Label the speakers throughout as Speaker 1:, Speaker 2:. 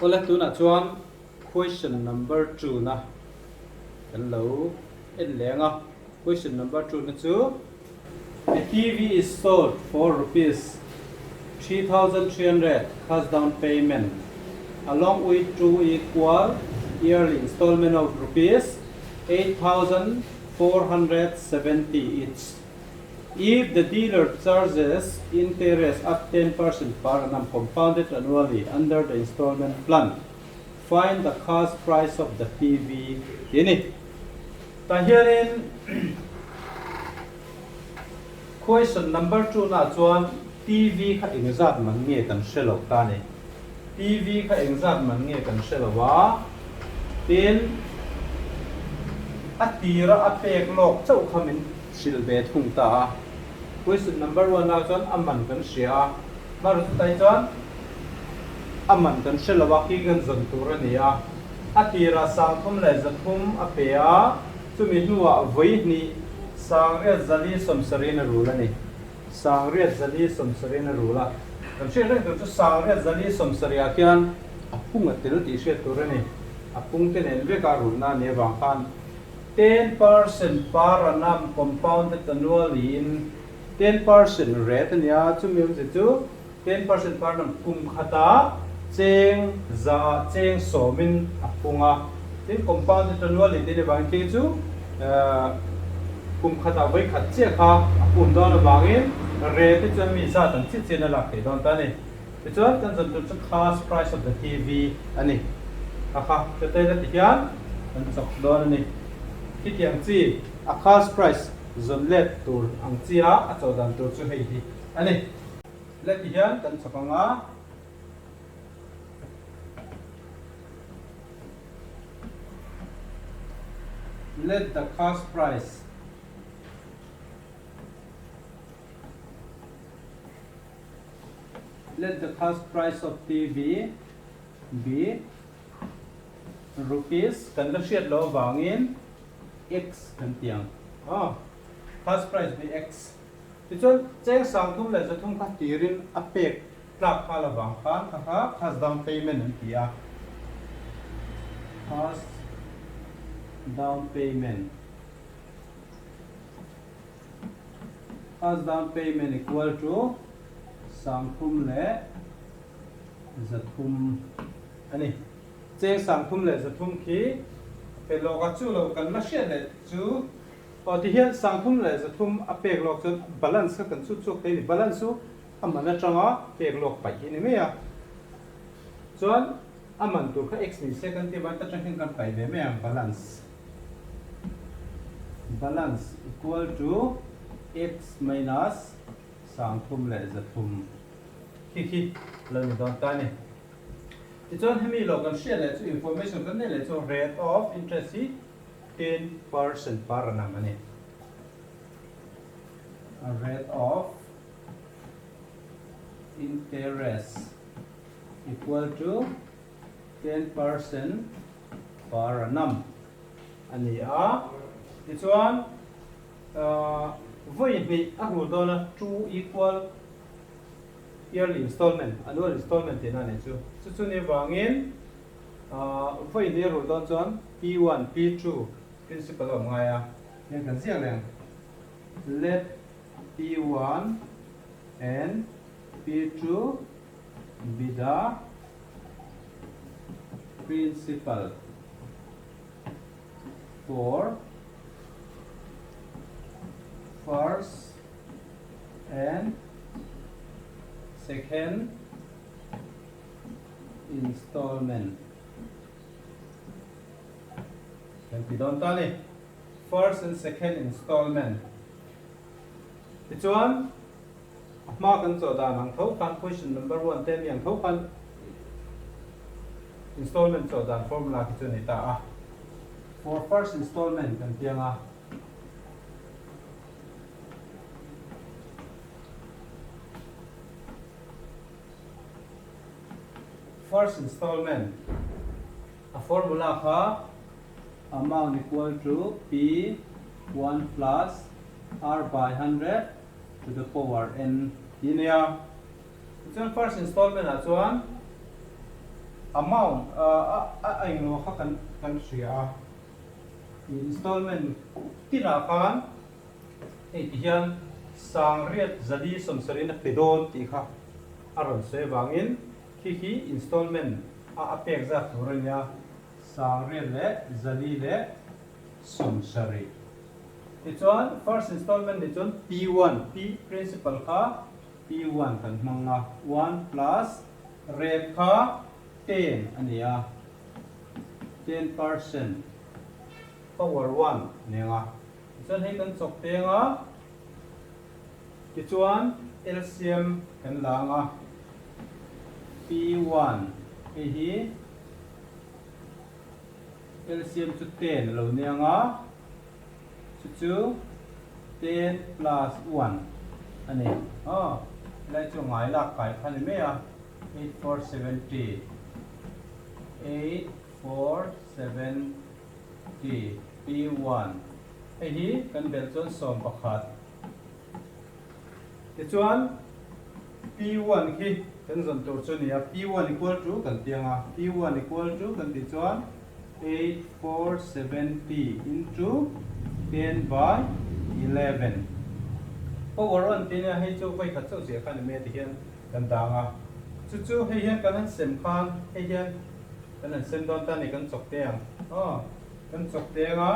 Speaker 1: Awle tunah chuan question number two na kan lo en leng a, question number two na chu A TV is sold for rupees 3300 cash down payment along with two equal yearly installment of rupees 8470 each. If the dealer charges interest at 10% per annum compounded annually under the installment plan, find the cash price of the TV tih a ni. Tah hianin question number two naah chuan TV kha engzat man nge kan hre lo ta a ni. TV kha engzat man nge kan hre lo a, tin a tira a pek lawk chauh kha min hrilh ve thung ta a. Question number one ah chuan a man kan hria a, hmar chutai chuan a man kan hre lo a khi kan zawn tur a ni a. A tirah 3300 a pe a, chumi hnuah vawi hnih 8470 in a rul a ni. 8470 in a rul a, kan hriat reng tur chu 8470 ah khian a pung a tel tih hriat tur a ni. A pung te nen veka rulna a nih avang khan 10% per annum compounded annually in 10% rate a ni a, chumi awmzia chu 10% per annum kum khatah cheng zaah cheng sawmin a pung a, tin compounded annually tih a nih avangin khi chu kum khatah vawi khat chiah kha a pun dawn avangin rate te chuan mi zat ang chiah chiahin a lak theih dawn ta a ni. Tichuan kan zawn tur chu cash price of the TV a ni. A kha hretei la ti hian kan chawk dawn a ni. Khitiang chi a cash price zawn let tur ang chi a a chawh dan tur chu hei hi a ni. Le ti hian kan chawk ang a. Let the cash price. Let the cost price of TV be rupees kan la hriat loh avangin x kan ti ang aw cost price be x tichuan cheng 3300 kha tirin a pek tlak nghal avang khan kha kha cash down payment an ti a cash down payment. First down payment equal to 3300 a ni. Cheng 3300 khi pe lawk a, chu lo kan la hriat leh chu aw ti hian 3300 a pek lawk chuan balance kha kan chhut chhuak thei a ni. Balance chu a man atanga pek lawk paih hi a ni mai a. Chuan a man tur kha x ni se kan tih avangin ta tang hian kan paih ve mai ang balance. Balance equal to x minus 3300 khi khi lo ni dawn ta a ni. Tichuan hemi lo kan hriat leh chu information kan neih leh chu rate of interest hi 10% per annum a ni. Rate of interest equal to 10% per annum a ni a. Tichuan vawi hnih a hmuh dawn a, two equal yearly installment, annual installment tihna a nih chu. Chu chu ni vangin vawi hnih a rulh dawn chuan P1, P2 principal a awm ngai a, heng kan ziak leh ang. Let P1 and P2 be the principal for first and second installment kan ti dawn ta ni first and second installment tichuan A hma kan chawh dan ang tho khan question number one te mi ang tho khan installment chawh dan formula khi chu a ni ta a. For first installment kan ti ang a. First installment a formula kha amount equal to P 1 plus R by 100 to the power n tih a nia. Tichuan first installment ah chuan Amount a englo kha kan kan hria a, installment tinah khan hei ti hian sangriat zali sawmsarih in a pe dawn tih kha a rawn sawi avangin khi khi installment a a pek zat tur a nia, sangriat leh zali leh sawmsarih. Tichuan first installment nih chuan P1, P principal kha P1 kan hmang a, one plus rate kha ten a ni a, 10% power one a ni ang a. Tichuan hei kan chawk peng a, tichuan LCM kan la ang a, P1 hei hi LCM chu ten a lo ni ang a. Chu chu ten plus one a ni. Aw, helai chu ngai lak kai kha ni mai a, 8470, 8470 P one. Hei hi kan belh chuan 11. Tichuan P one khi kan zawn tur chu a ni a, P one equal to kan ti ang a, P one equal to kan tih chuan, 8470 into 10 by 11 power on tih nia hei chu vawi khat chauh ziah khan emae ti hian kan dang a chu chu hei hian kan han sem khan hei hian kan han sem dawn ta ni kan chawk te ang aw kan chawk te anga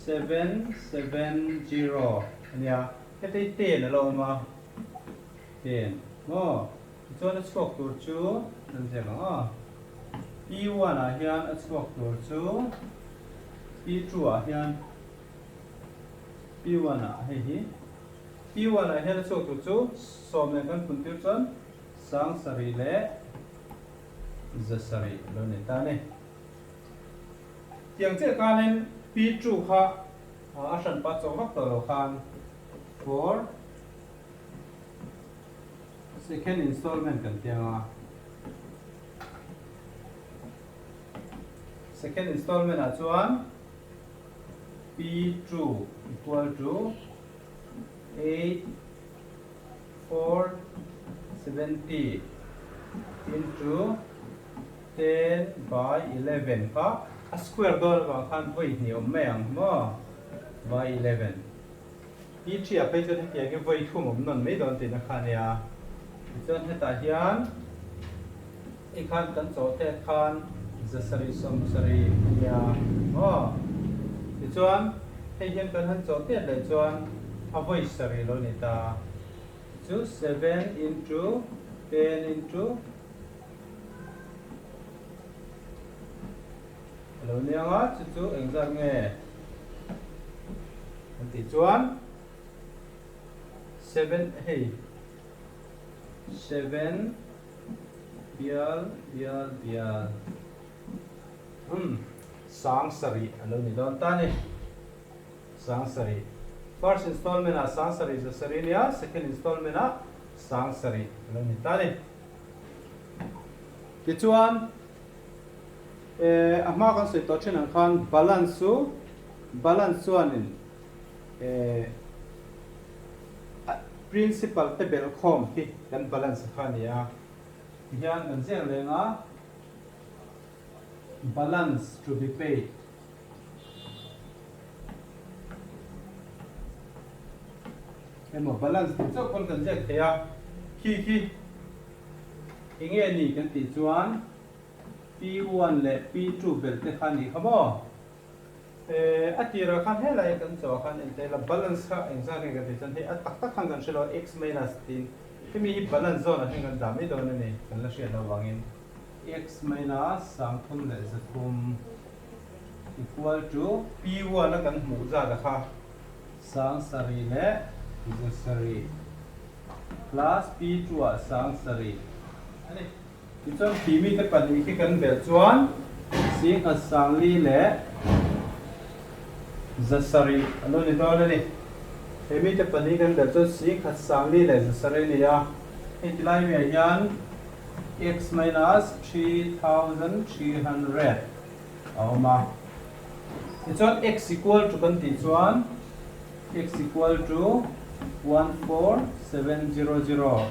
Speaker 1: 770 ania heta hi ten a lo awm a ten maw. Tichuan a chhuak tur chu kan ziak ang aw. P1 ah hian a chhuak tur chu P2 ah hian P1 ah hei hi P1 ah hian a chhuak tur chu sawm leh kan phun tir chuan sang sarih leh za sarih a lo nei ta a ni. Tiang chiah khanin P2 kha a hranpa chawk vak tawh lo khan for Second installment kan ti ang a. Second installment ah chuan P2 equal to 8470 into 10 by 11 kha a square dawn avang khan vawi hnih awm mai ang maw by 11. I ṭhiah phei chuan hetiang hi vawi thum awm nawn mai dawn tihna kha a nia. Tichuan hetah hian i khan kan chaw tet khan 770 a nia maw. Tichuan hei hian kan han chaw tet leh chuan a vawi sarih lo ni ta. Chu seven into ten into A lo niang a, chu chu engzat nge an tih chuan seven hei seven bial bial bial umm sang sarih a lo ni dawn ta a ni sang sarih first installment ah sang sarih za sarih a nia second installment ah sang sarih a lo ni ta a ni tichuan. A hma kan sawi tawh thin ang khan balance chu balance chuanin principal te belh khawm khi kan balance kha a ni a. Tihian kan ziak leng a, balance to be paid. Emaw balance tih chauh pawn kan ziak thei a, khi khi enge ni kan tih chuan P1 leh P2 belh te kha nih kha maw? Eh, a tirah khan helai kan chaw khan en tel a, balance kha engzah nge kan tih chuan hei a tak tak khan kan hre lo a, x minus tiin hemi hi balance zawn ah hian kan dah mai dawn a ni, kan la hriat loh vangin x minus 3300 equal to P1 a kan hmuh zat a kha 7300 plus P2 ah 700 a ni. Tichuan khi mite pahnih khi kan belh chuan 7407 a lo ni dawn a ni. He mite pahnih kan belh chuan 7407 a ni a. Hei ti lai miah hian x minus 3300 a awm a. Tichuan x equal to kan tih chuan x equal to 14700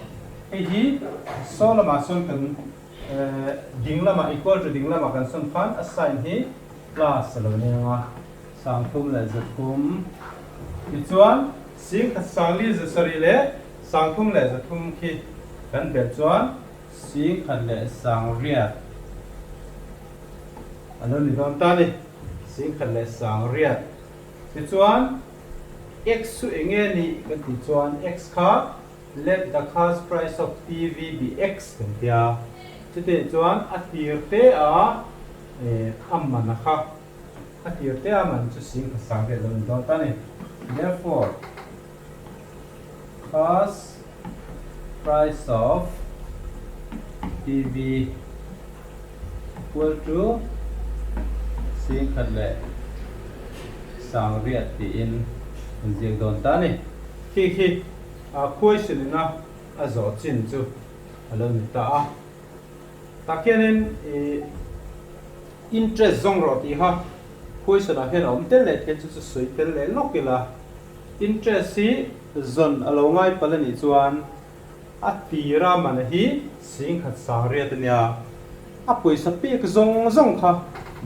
Speaker 1: hei hi saw lamah sawn kan. Ding lamah equal to ding lamah kan sawn khan a sign hi plus a lo ni ang a, 3300. Tichuan 10,000 470 leh 3300 khi kan belh chuan 10,800 a lo ni dawn ta a ni, 10,800. Tichuan x chu eng nge nih kan tih chuan x kha Let the cost price of TV be X kan ti a, chutih chuan a tir te a a man a kha, a tir te a man chu 10,000 vel lo ni dawn ta a ni. Therefore, cost price of TV equal to 10,800 tiin kan ziak dawn ta a ni. Khi khi A question ina a zawh chin chu a lo ni ta a. Tah khianin i interest zawng rawh tih kha question ah hian a awm tel leh thei chu chu sawi tel leh lawk ila. Interest hi zawn a lo ngai palh a nih chuan a tira mana hi 10,800 a nia. A pawisa pek zawng zawng kha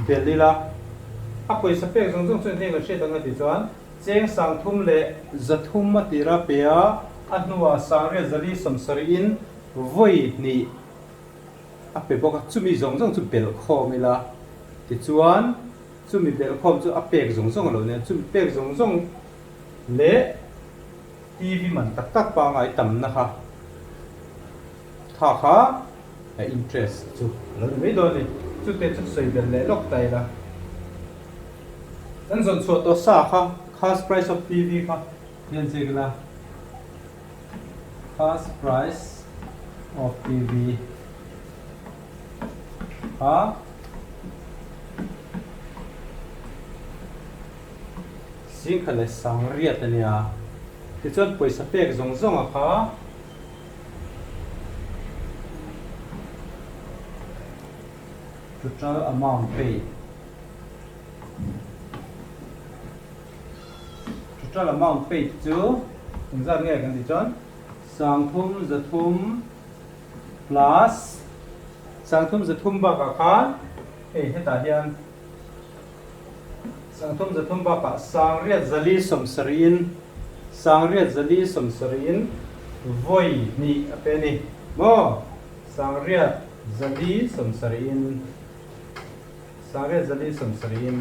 Speaker 1: bel ila. A pawisa pek zawng zawng chu engtin nge kan hriat ang a tih chuan Cheng 3300 a tira pe a, a hnuah 870 in vawi hnih a pe bawk a, chumi zawng zawng chu belh khawm ila, tichuan chumi belh khawm chu a pek zawng zawng a lo nia, chumi pek zawng zawng leh TV man tak tak pangngai tamna kha kha kha interest chu a lo ni mai dawn a ni, chute chu sawi belh leh lawk ta ila. Kan zawn chhuah tawh sa kha Cost price of TV kha hian chek ila Cost price of TV kha 10,800 a nia. Tichuan pawisa pek zawng zawng a kha total amount paid. Total amount paid chu engzat nge kan tih chuan 3300 plus 3300 bakah khan hei hetah hian 3300 bakah 8470 in 8470 in vawi hnih a pe a ni maw 8470 in. 8470 in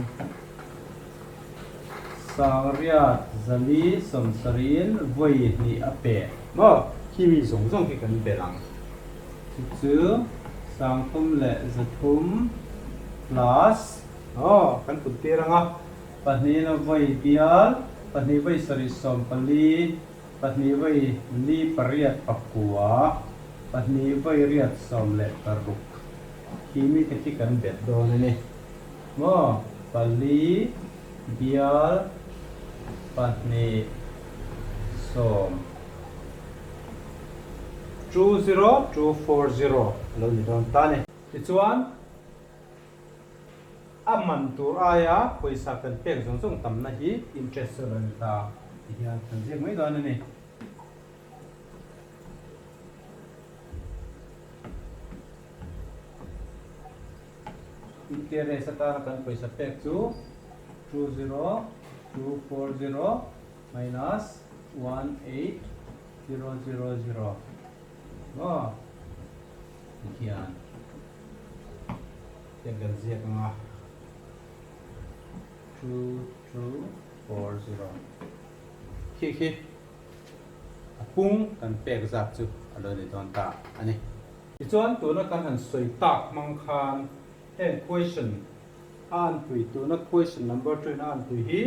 Speaker 1: 8470 in vawi hnih a pe maw? Khi mi zawng zawng khi kan belh ang. Chu chu 3300 plus aw kan put tir ang a, pahnih in a vawi bial, pahnih vawi sarih sawm pali, pahnih vawi li pariat pakua, pahnih vawi riat sawm leh paruk. Khi mite khi kan bet dawn a ni maw? Pali, bial, pahnih, sawm, 20240 a lo ni dawn ta a ni. Tichuan, a man tur aia pawisa kan pek zawng zawng tamna hi interest chu a lo ni ta ti hian kan ziak mai dawn a ni. Interest atana kan pawisa pek chu 20240 minus 18000 maw tikhian tiang kan ziak ang a 2240 khi khi a pung kan pek zat chu a lo ni dawn ta a ni. Tichuan tuna kan han sawi tak hmang khan heng question a anpui tuna question number two in a anpui hi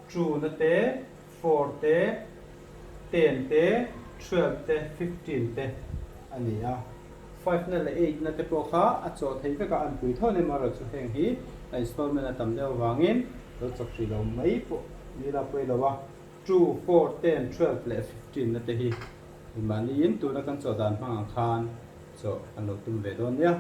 Speaker 1: two na te, four te, ten te, 12 te, 15 te a ni a. Five na leh eight na te pawh kha a chawh thei vek a anpui tho a ni marawh chu heng hi a installment a tam deuh avangin lo chawk hrih lo mai pawh ni la pawi lo a. Two, four, 10, 12 leh 15 na te hi mahniin tuna kan chawh dan hmang ang khan chawh kan lo tum ve dawn nia.